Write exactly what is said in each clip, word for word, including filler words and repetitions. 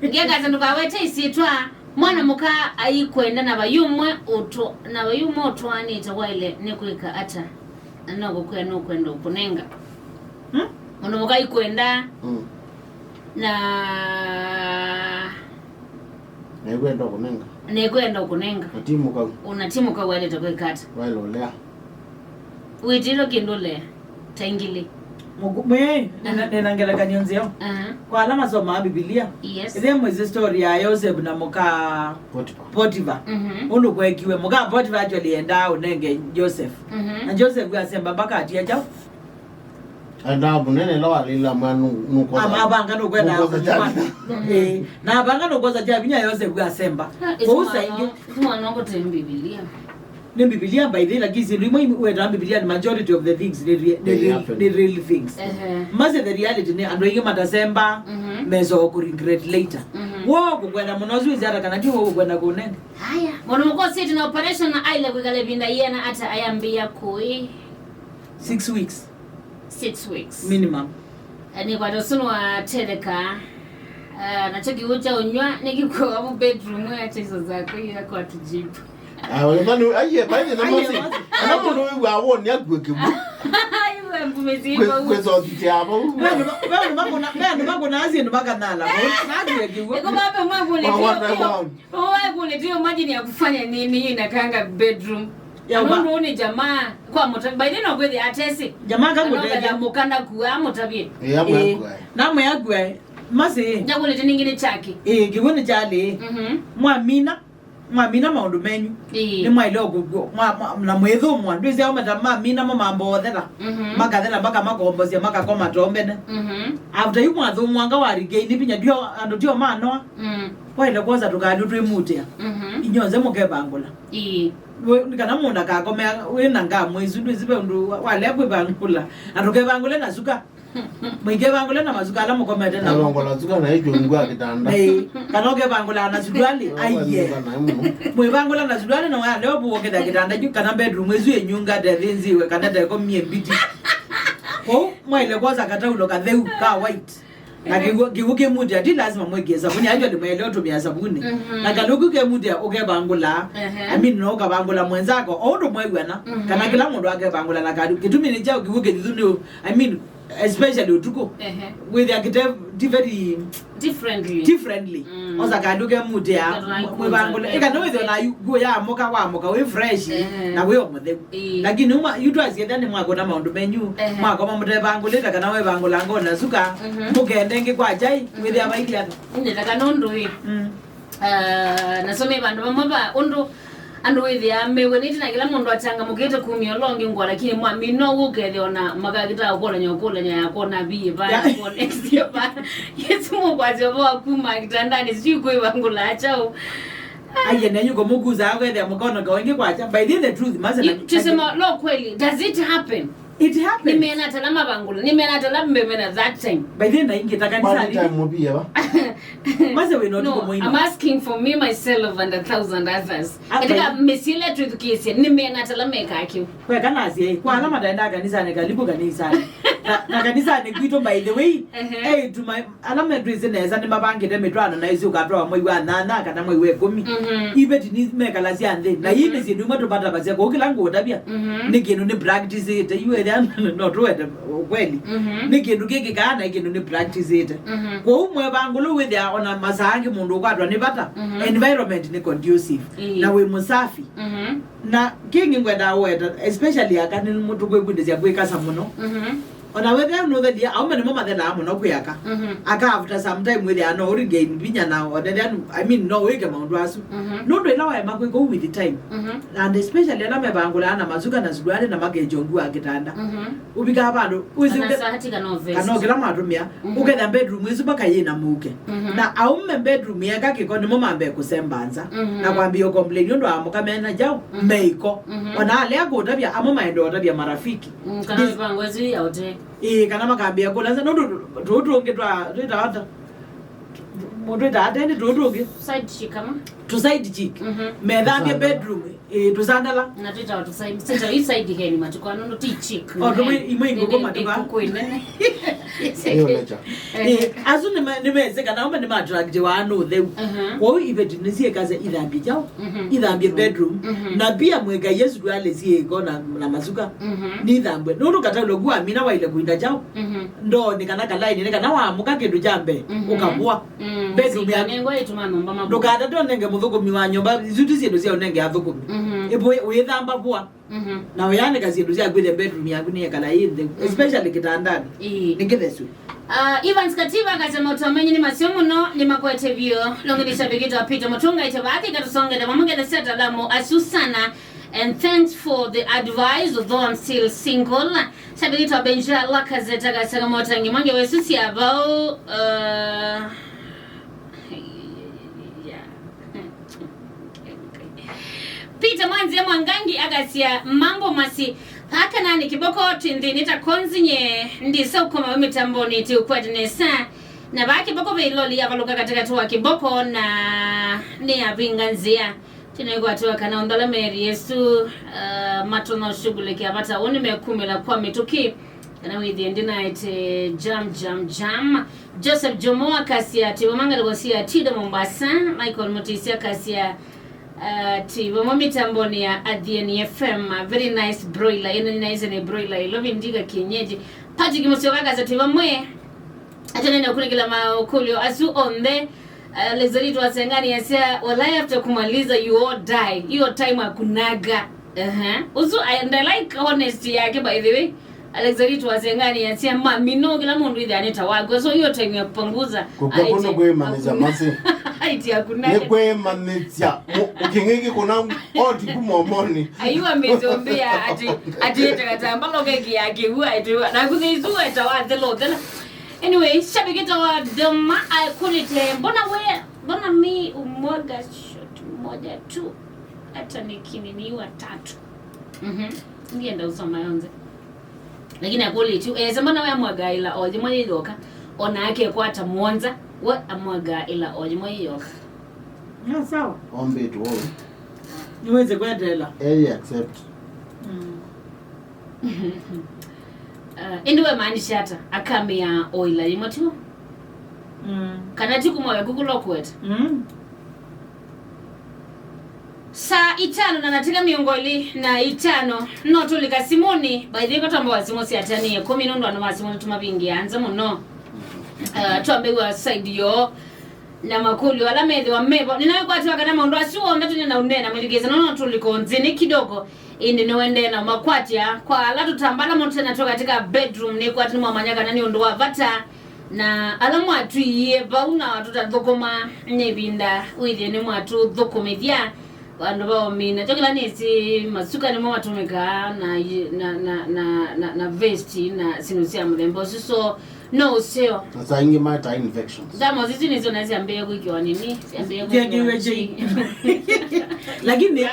Ngekasa ndũkawete isyĩtwa. Mwana mũka aikwenda na vayumwe ũtũ, na vayumwe ũtwaanĩte waĩle nĩ kwĩka ata? Na no kũkwĩa nũkwenda ũkũnenga. Hmm? Mũndũ mũka aikwenda Mm. na Na ĩkwenda kũnenga. Na ĩkwenda ũkũnenga. Na ti mũkau. Ũna ti mũkau waĩlĩte kwĩka ata? Waĩle ũlea. Wĩtĩĩlwe kĩndũ ũlea. Ta ingĩlĩ. Mũku- mwĩ, nĩna- nĩna ngelekany'o nzeo. Aha. Kwa ala masomaa Bibilia. Yes. Ĩthĩa mwĩsĩ story ya Yosef na mũka Potiphar. Potiphar. Mhm. Ũndũ kwekiwe. Mũka Potiphar actually endaa ũnenge Joseph. Mhm. Na Joseph asemba mpaka atia kyaũ? Endaa mũnene ĩla walĩla mwa nũ- nũkosa- Am- avanga nũkwenda nũkosa kya vinya. Eh, na avanga nũkosa kya vinya Yoseph asemba. Ah, kũu saingĩ. Mwana ũkũte Bibilia. Nĩ Bibilia by the way, lakini syĩndũ imwe weta Bibilia ni majority of the things ni re- ni They real, happen. Ni real things. Ehe. Mase the reality ni andũ aingĩ matasemba Mhm. mesa o ku regret later. Mhm. Wo kũkwenda mũno ũsu wĩsĩ ata kana ti wo kũkwenda kũnene. Haya, mũndũ mũka ũsĩtĩ na operation na aile kwĩkala ĩvinda yĩana ata ayambĩĩa kũĩ? Six weeks. Six weeks. Minimum. Eh, nĩ kwata ũsu nĩwatetheka. Ah, nakyo kĩw'ũ kya ũnyw'a nĩkĩkũavu bedroom ya chaiso zako ila kwa tujibu. Ah, wethani aiye baithe na Aiye, masi. Masi. Ana mũndũ wĩw'a woni akue kĩw'ũ. Iwe mbume Kwe- zipa. Kwĩsokitya avo. Vandũ va- vandũ vakũna- vandũ vakũna asyĩ nĩ vakanala. Nakue kĩw'ũ. Eko baba mwa kule. Wa- wa- wa- Uwe kule tu imagine ya kufanya nini hiyo inakaanga bedroom. Ya, ya ba- nundu ni jamaa kwa mota. By the way no kwĩthĩa atesi. Jamaa kamũtethya. Mukanda kuwa mutavye. Eh, amwe Eh, akua. Namwe akua. Masi. Njakulete ningine chake. Eh, kĩw'ũ nĩ kyalĩ. Mhm. Mwamina, mwamina maũndũ menyu. Ĩĩ. Nĩ mwaile ũkũkw'o. Mwa- mwa- na mwĩthũmwa. Ndwĩsĩ aũme ta mamina mo mambothela. Mhm. Makathela mpaka makombosya makakoma tombene. Mhm. After you mwathũmwanga wa regain vinya ndio andũ tio manoa. Mm. Waile kwosa tũkalũ twĩmutĩa. Mhm. Inyonthe mũkevangũla. Ĩĩ. We- nĩ kana mũndũ akakomea wĩ na ngamũ isu, ndwĩsĩ ve ũndũ wa- walea kwĩvangũla. Na ndũkevangũle na suka. Mũikevangũle na masuka ala mũkomete namo. Alongola suka na ĩkyo ngwa kĩtanda. Ĩĩ. Kana ũkevangũla na suruali, aiye. Nĩka naĩ mũno. Mwĩvangũla na suruali na walea ũvũũkĩtha kĩtanda kyu, kana bedroom ĩsu ĩnyunga tethĩnziwe, kana tekomie mbiti. Kwoou mwaile kwosa kataulo katheu ka white. Na kĩw'ũ, kĩw'ũ kĩmutĩa, ti lazima mwĩkĩe savuni, actually mwaĩle ũtũmĩa savuni. Mhm. Na kalũku kemutĩa ũkevangũla, Ehe. I mean, no ũkavangũla mwenzako, o ũndũ mwew'ana, Mhm. kana kĩla mũndũ akevangũla na kalũ. Kĩtumi nĩ kyaũ kĩw'ũ kĩthithu nĩ ũ-, I mean, especially ũtukũ. Ehe. Wĩthĩa kĩte ti very Differently. Differently. Mm. Osa kalũ kemutĩa, Kana mwĩvangũle. Ĩkana wĩthĩa na yu- nguo ya mũka wa mũka wĩ fresh, Ehe. Na wĩ o mũtheu. Ĩĩ. Lakini uma yu twasietha nĩ mwakũna maũndũ menyu, Ehe. Mwakoma mũtevangũlĩte kana wevangũla ngoo na suka, Mhm. Mũkende ngĩ kwa chai, Mhm. Wĩthĩa vaili ata. Ĩndĩ ta kana ũndũ ĩ. Mm. Ah, nasomie vandũ vamwe va ũndũ andũ wĩthĩaa mew'anĩte na kĩla mũndũ achangamũkĩte kumya ũla ũngĩ ngũa, lakini mwamina ũu ũkethĩa ona makakĩtaa ũkũlany'a ũkũlany'a ya kwona viĩ va, ya kwona exio va. Yesu mũkwasya ũvoo wa kuma kitandanĩ, sijui kwĩvangũla kyaũ. Aiye, nenyu kũmũkusaa kwethĩa mũkono kaũngĩ kwakya. By the way, the truth, mase na- Tusema lo kweli, does it happen? It happens. Nimeona tala mavangũla, nimeona tala mbemena that time. By the way, naingĩta kanisani. One time mũvie va? Mase wĩna ũtukũ No, mũima. I'm asking for me, myself, and a thousand others. Ah, katika by- mĩsyĩle twĩthukĩĩsye, nimeona tala meka kĩu. Kweka nasye, kwa ala mataenda kanisani, karibu kanisani. Na, na kanisani kwitũ, by the way, Ehe. Hey, tuma- ala metwĩsĩ nesa nĩmavangĩte mĩtwaano na ĩsĩ ũkatwawa mwei wa nyanya kana mwei wa ĩkũmi. Mhm. Iveti nĩmekalasya nthĩ. Na ii Mhm. nĩ syĩndũ imwe tũvatavasya kũu kĩla ngũũtavya. Mhm. Nĩ kĩndũ nĩ practiceĩte. Yu ethĩa no tũwete ũkweli. Mhm. Nĩ kĩndũ kĩkĩkaa na kĩndũ nĩ practiceĩte. Mhm. Kwoou mwevangũlũ wĩthĩa ona masaa angĩ mũndũ ũkwatwa nĩ vata. Mhm. Environment nĩ conducive. Ĩĩ. Na wĩ mũsafi. Mhm. Na kĩngĩ ngwendaa ũweta, especially aka nĩ mũndũ kwĩvundĩsya kwĩkasa mũno. Mhm. Ona wethĩa nũthelia, aũme nĩmo mathelaa mũno kwĩ aka. Mhm. Aka after some time wĩthĩa no ũregain vinya na onethĩa, I mean, no wĩke maũndũ asu. Mhm. Nũndũ ĩla waema kwĩka ũu with time, Mhm. and especially ala mevangũlaa na masuka na suruali na makekyongu wa kĩtanda. Mhm. Ũvikaa vandũ, wĩsĩ Kana ũke- sati kana vest. Kana o kĩla mwatũmĩa, Mhm. ũkethĩa bedroom ĩsu mpaka yĩ na mũuke. Mhm. Na aũme bedroom yeka kĩko nĩmo mambee kũsemba nza. Mhm. Na kwambĩĩa ũcomplain ũndũ wa mũka mena kyaũ, Mhm. meiko. Mhm. Ona alea kũtavya, amwe maende ũtavya marafiki. Mm, kana This- mĩvango ĩsu ya ũtee. Ĩĩ, kana makambĩĩa kũla nza, nũndũ tũu tũngĩ twa, twĩtawa ta, Mũndũ ĩta ateni tũũ tũngĩ. Side chick ama? Tũ side chick. Mhm. Methambie bedroom, eh, tũsandala. Na twĩtawa tũ side, twĩtawa i side hen matukũ ano, no ti chick. O, tũmwe, imwe ingũkũ matuka. Ĩkũkũ ĩnene. Ĩyo nature. Eh, asu nĩme-, nĩmesĩ kana ũmwe nĩmatraktiwa nĩ ũtheu. Mhm. Kwoou iveti nĩsyĩkasya ithambie kyaũ, mhm, ithambie bedroom. Mhm. Na pia mwĩka Yesu twale syĩko na, na masuka. Mhm. Nithambwe. Nũndũ kataũlo kuamina waile kũinda kyaũ. Mhm. Ndoonĩ kana kalainĩ, nĩ kana waamũka kĩndũ kya mbee, mhm, ũkavũa. Mm, bedroom yaku. Nengwa ĩtuma nyũmba mabũa. Ndũkatate ũnenge mũthũkũmi wa nyũmba, isu ti syĩndũ sya ũnenge athũkũmi. Mhm. Ĩvũĩ, wĩthamba vũa. Mhm. Na ũyanĩka syĩndũ syaku ĩthe bedroom yaku nĩyekala yĩ ntheu, mhm, especially kĩtandanĩ. Ĩĩ. Nĩ kĩthesu. Ah, Evans Kativa akasema ũtamenyi nĩ masio mũno, nĩ makwete vyũ. Longe nĩ shabiki wa Peter Mutunga ite baadhi katusongele mamwe ngethe sia talamu asu sana. And thanks for the advice, although I'm still single. Shabiki wa Benja Lacazette akasema motangi mwange wesu sia bao, uh, Peter Mwanzia Mwangangi akasya mambo masi paka nani kiboko twinthini ta konzi nye ndisa ukoma we mitamboni ti ukwete nesa. Na ba kiboko ve loli yavaluka katikati wa kiboko na ni yavinga nzia. Tinaigwatiwa kana onthala meri yesu, uh, matonya ushughulikia vata uni mekumila kwa mituki. Kana wĩthĩe ndinaete jam, jam, jam. Joseph Jomo akasya, tivo mangalĩko sia Tida Mombasa. Michael Mutisi akasya, uh, tivo mo mitamboni ya Athiani F M. Very nice broiler. Ĩno nĩ nice nĩ broiler. Ĩlo vindika kienyeji. Patrick Musyoka akasya, tivo mwe. Atanene kulikila makulio asu onthe. Uh, Lexorito Asengani asya, walai after kumaliza you all die. Hiyo time hakunaga. Uh-huh. Usu, I, and I like honesty yake, by the way. Alexander Twasengani atia mami no kila mundu ithe aneta wagwe, so hiyo time ya kupanguza. Kukua kuno kwĩmanĩsya masi. Aiti hakuna. Nĩ kwĩmanĩsya. Kĩng'ĩki kuna oti kuma ũmoni. Ayu amezombea ati ati ete katambalo keki yake huwa ati na kuthe izu eta wa thelo thela. Anyway, shabiki ta wa Doma akulite mbona we mbona mi umwaga shot moja tu hata nikininiwa tatu. Mhm. Ndienda usoma yonze. Lakini akũlĩtye ese mbona we amwagaĩla o yĩmwe yĩyoka, ona akekwata mũonza we amwagaĩla o yĩmwe yĩyoka. Nĩ sawa. Ombĩtwe ũu. Nĩwĩsĩ kweteela. Eye accept. Mm. Uh, ĩndĩ wemaanisha ata akamĩa o ĩla yĩmwe tu? Mm. Kana ti kumwa we kũkũla ũkwete? Mm. Saa itano na natĩka mĩongo ĩlĩ na itano no tũlika simũnĩ. By the way, katwamba wa simũ syatanie kũmi nũndũ andũ ma simũ nĩtũmavingĩa nza mũno. Uh, twambĩw'a side yoo na makũlyo ala methĩwa mevo. Nĩnaĩkwatiwa kana maũndũ asu onthe tũnena ũnena mwĩthikĩĩsya no no tũlika nzĩnĩ kidogo. Ĩndĩ nĩwendee na makwatya kwa ala tũtambala mũtena tũ katika bedroom nĩkwati nĩmwamanya kana nĩ ũndũ wa vata. Na ala mwatwiie vau na tũtathũkũma nĩ ĩvinda wĩthĩe nĩmwatũthũkũmĩthya vandũ va ũmina. Kyo kĩla nĩsĩ masuka nĩmo matũmĩkaa na, na, na, na, na, na vesti na sindu sya mũthemba ũsu, so no ũseo. Na saa ingĩ maetaa infections. Thermos isu nĩsyo na syambĩe kwĩkĩwa nini, syambĩe kwĩkĩwa chi. Lakini,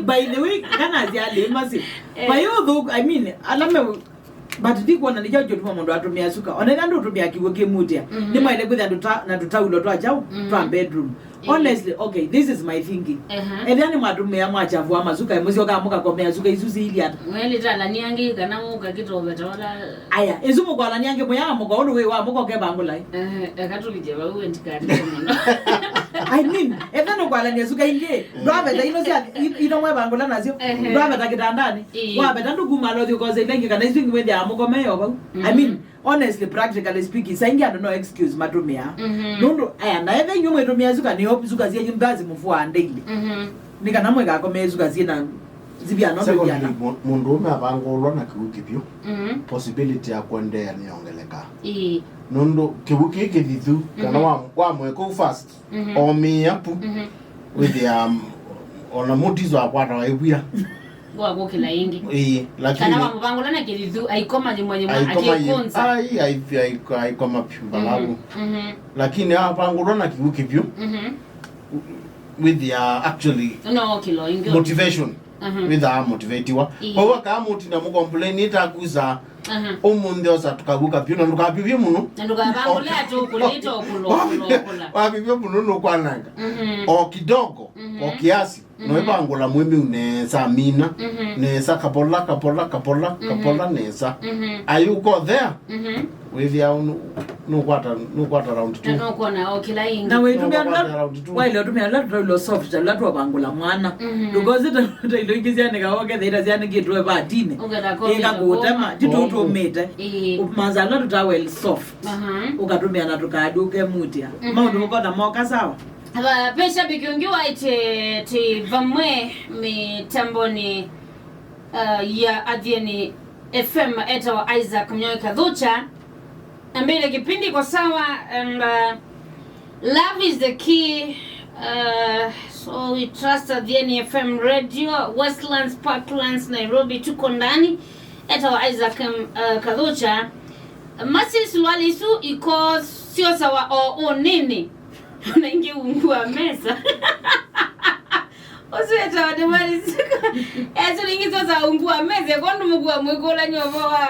by the way, kana syalĩ masi. Eh. Vai ũthũku, I mean, ala me But ndikwona nĩkyo kĩtuma mũndũ atũmĩa suka. Ona ĩla ndũtũmĩa kĩw'ũ kĩmutĩa, mhm, nĩmwaĩle kwĩthĩa ndũta-, na tũtaulo twa kyaũ, mhm, twa bedroom. Eh. Honestly, okay, this is my thinking. Aha. Ethĩa nĩmwatũmĩa mwachafua masuka, mũsyokaa mũkakomea suka isu siili ata? Mwelĩtalani angĩ kana mũka kĩtoveta wala. Aya, ĩsu mũkwalani angĩ mũyaamuka ũndũ wĩ wa mũka ũkevangũla. Eh, eka tũvithye vau endikatĩte mũno. I mean, ethĩa nũkwalania suka ingĩ, ndwaveta ino sya, i-, ino mwevangũla nasyo, ehe, ndwaveta kĩtandanĩ. Ĩĩ. Waveta ndũkumala ũthiĩ ũkosa ila ingĩ kana isu ingĩ wĩthĩaa mũkomee o vau. I mean, honestly, practically speaking, saa ingĩ andũ no excuse matũmĩaa. Mhm. Nũndũ, aya, na ethe inyuĩ mwĩtũmĩa suka, nĩ op suka syenyu ndazimũfua daily. Mhm. Nĩ kana mwĩkakomee suka syĩna ziviana ũndũ. Secondly, iviana. Mu-, mũndũũme avangũlwa na kĩw'ũ kĩvyũ, mhm, possibility ya kwendeea nĩyongelekaa. Ĩĩ. Nũndũ kĩw'ũ kĩĩ kĩthithu, kana, mhm, wa, wamweka ũu fast, mhm, omĩĩa pu, mhm, wĩthĩa, um, ona mũtiso akwatawa ĩvwia. Ngwa kũkĩla ĩngĩ. Ĩĩ, lakini kana wamũvangũla na kĩthithu, aikoma yĩmwe yĩmwe, aikoma yĩ-, akĩkũnza. Ai, ai, ai, aikoma pi-, mbalavu. Mhm, mhm. Lakini avangũlwa na kĩw'ũ kĩvyũ, mhm, wĩthĩa actually no kĩlo ĩngĩ motivation. Mhm. Wĩthaa motivatiwa. Ĩĩ. Kwa hiyo akamũtinda mũcomplain ĩtakusa. Mhm. Ũmũnthĩ osa tũkaw'ũka vyũ na ndũkavivye mũno. Na ndũkavangũle atĩ ũkũlĩte ũkũla, ũkũla, ũkũla. Wavivye mũno nũkwananga. Mhm. O kidogo, mhm, o kiasi. Mhm. Noĩvangũla mwĩmĩu nesa, mina. Mhm. Nesa, kapola, kapola, kapola, mhm, kapola nesa. Mhm. Ayũka ũthea. Mhm. Wĩthĩa nũ-, nũkwata, nũkwata round two. Na nũkwona o kĩla ĩngĩ. Na wĩtũmĩa Nũkwata round two. Waĩle ũtũmĩa tũla tũtaũlo soft, tũla twavangũla mwana. Mhm. Because ta, ta ilo ingĩ syanĩkawa ũkethĩa ita syanĩkĩtwe vatini. Ũketha kũmĩta ĩkakũtema, kũma. Ti tũtũmĩte. Ĩĩ. Ũmanza tũla tũta well soft. Aha. Ũkatũmĩa na tũkadi ũkemutĩa. Mhm. Maũndũ ũkona moka sawa. Ava, ve shabiki ũngĩ waĩtye ti vamwe mĩtambonĩ, uh, ya Athiani F M etawa Isaac Mnyoe Kathucha. Ambĩle kĩpindi kwa sawa, and, uh, love is the key. Uh, so we trust Athiani F M Radio, Westlands, Parklands, Nairobi, tuko ndani. Etawa Isaac, um, uh, Kathucha. Masi suruali isu iko sio sawa o ũnini. Ona ingĩ ungu wa mesa. Ũsu wĩtawa nĩ Maris. Esu ningĩ sasa ungu wa mesa, kondo mũkua mwĩkũla nyova wa